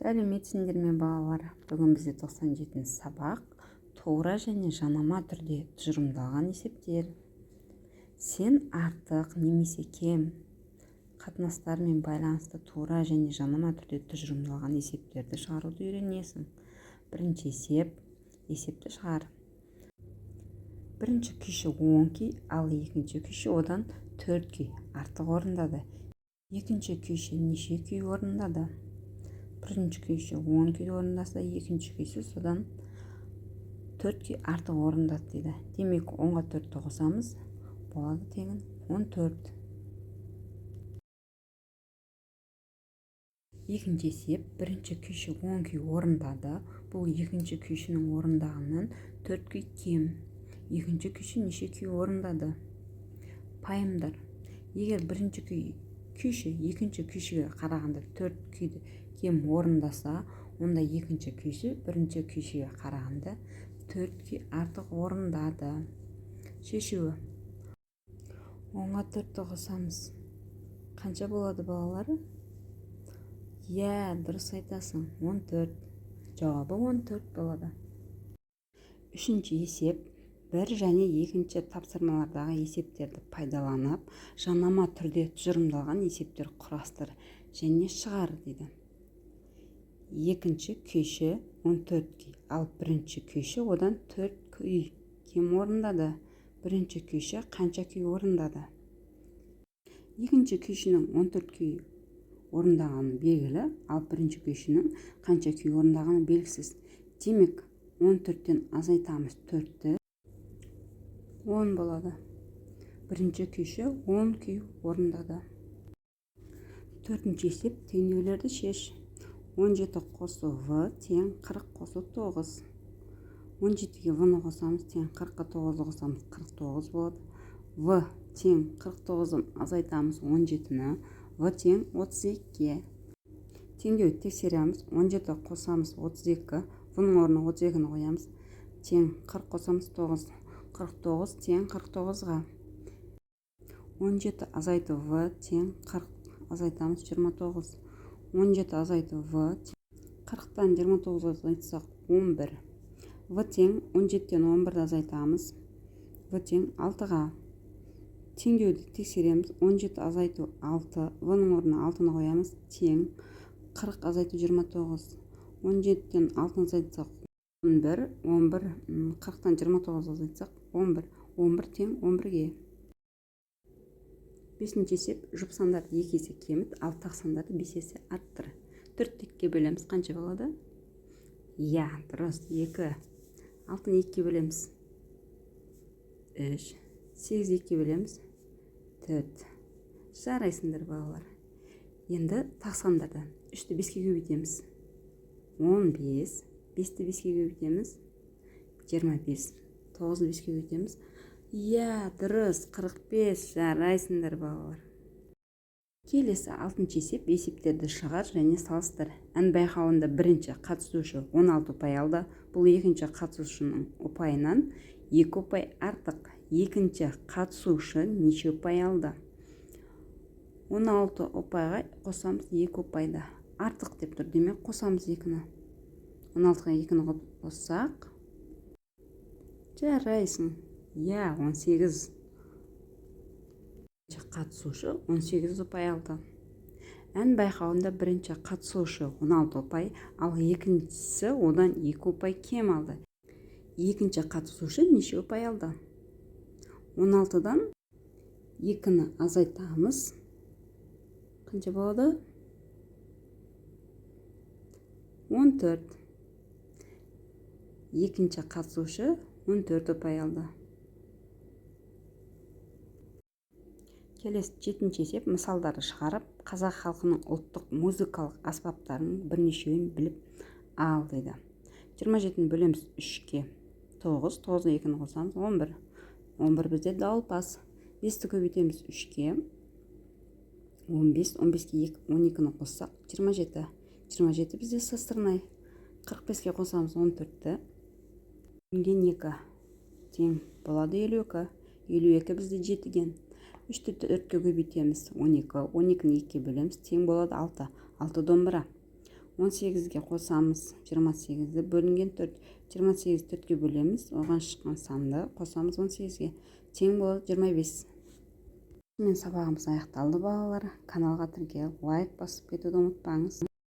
Сәлеметсіңдер ме, балалар! Бүгін бізде 97 сабақ: тура және жанама түрде тұжырымдалған есептер. Сен артық немесе кем қатынастармен байланысты тура және жанама түрде тұжырымдалған есептерді шығаруды үйренесің. Бірінші есеп. Есепті шығар. Бірінші күйші 10 күй, ал екінші күйші одан 4 күй артық орындады. Екінші күйші неше күй орындады? Бірінші күйші 10 күй орындаса, екінші күйші содан 4 күй артық орындады дейді. Демек, 10-ға 4-ті қосамыз, болады теңін 14. Екінші есеп. Бірінші күйші 10 күй орындады. Бұл екінші күйшінің орындағанынан 4 күй кем. Екінші күйші неше күй орындады? Пайымдар. Егер бірінші күйші екінші күйшіге қарағанда 4 күйді кем орындаса, онда екінші күйші бірінші күйшіге қарағанда 4 күй артық орындады. Шешуі. 10-ға 4-ті қосамыз. Қанша болады, балалар? Иә, дұрыс айтасың, 14. Жауабы 14 болады. Үшінші есеп. Бір және екінші тапсырмалардағы есептерді пайдаланып, жанама түрде тұжырымдалған есептер құрастыр және шығар дейді. Екінші күйші 14 күй, ал бірінші күйші одан 4 күй кем орындады. Бірінші күйші қанша күй орындады? Екінші күйшінің 14 күй орындағаны белгілі, ал бірінші күйшінің қанша күй орындағаны белгісіз. Демек, 14-тен азайтамыз 4-ті, 10 болады. Бірінші күйші 10 күй орындады. Төртінші есеп. Теңдеулерді шеш. 17 қосу в тең 40 қосу 9. 17-ге в-ны қосамыз, тең 40-қа 9-ды қосамыз, 49 болады. В тең 49-дан азайтамыз 17-ні, в тең 32-ге. Теңдеуді тексереміз. 17 қосамыз 32, в-ның орнына 32-ні қоямыз, тең 40 қосамыз 9, 49 тең 49-ға. 17 азайту в тең 40 азайтамыз 29. 17 азайту в, 40-тан 29 азайтсақ, 11. В тең 17-тен 11-ді азайтамыз, в тең 6-ға. Теңдеуді тексереміз. 17 азайту 6, в-ның орнына 6-ны қоямыз, тең 40 азайту 29. 17-тен 6-ны азайтсақ, 11. 11, 40-тан 29 азайтсақ, 11. 11 тең 11-ге. Бесінші есеп. Жұп сандарды 2 есе кеміт, ал тақ сандарды 5 есе арттыр. Төртті екіге бөлеміз, қанша болады? Иә, дұрыс, екі. Алтыны екіге бөлеміз, үш. Сегізді екіге бөлеміз, төрт. Жарайсыңдар, балалар! Енді тақ сандарды. Үшті беске көбейтеміз, 15. Бесті беске көбейтеміз, 25. Тоғызды беске көбейтеміз, иә, дұрыс, 45. Жарайсыңдар, балалар! Келесі алтыншы есеп. Есептерді шығар және салыстыр. Ән байқауында бірінші қатысушы 16 ұпай алды. Бұл екінші қатысушының ұпайынан 2 ұпай артық. Екінші қатысушы неше ұпай алды? 16 ұпайға қосамыз 2 ұпайды. Артық деп тұр, демек, қосамыз 2-ні. 16-ға 2-ні қоссақ, жарайсың, иә, 18. Қатысушы 18 ұпай алды. Ән байқауында бірінші қатысушы 16 ұпай, ал екіншісі одан 2 ұпай кем алды. Екінші қатысушы неше ұпай алды? 16-дан 2-ні азайтамыз, қанша болады? 14. Екінші қатысушы 14 ұпай алды. Келесі жетінші есеп. Мысалдарды шығарып, қазақ халқының ұлттық музыкалық аспаптарының бірнешеуін біліп ал дейді. 27-ні бөлеміз үшке, тоғыз. Тоғызға екіні қосамыз, 11. 11 бізде дауылпаз. Бесті көбейтеміз үшке, 15. 15-ке 12-ні қоссақ, 27. 27 бізде сызсырнай. 45-ке қосамыз 14-ті. Бөлінген екі тең болады 52. 52 бізде жетіген. Үшті төртке көбейтеміз, 12. 12-ні екіге бөлеміз, тең болады алты. Алты домбыра. 18-ге қосамыз 28-ді, бөлінген 4. 28 төртке бөлеміз, оған шыққан санды қосамыз 18-ге, тең болады 25. Мен сабағымыз аяқталды, балалар. Каналға тіркеліп, лайк басып кетуді ұмытпаңыз.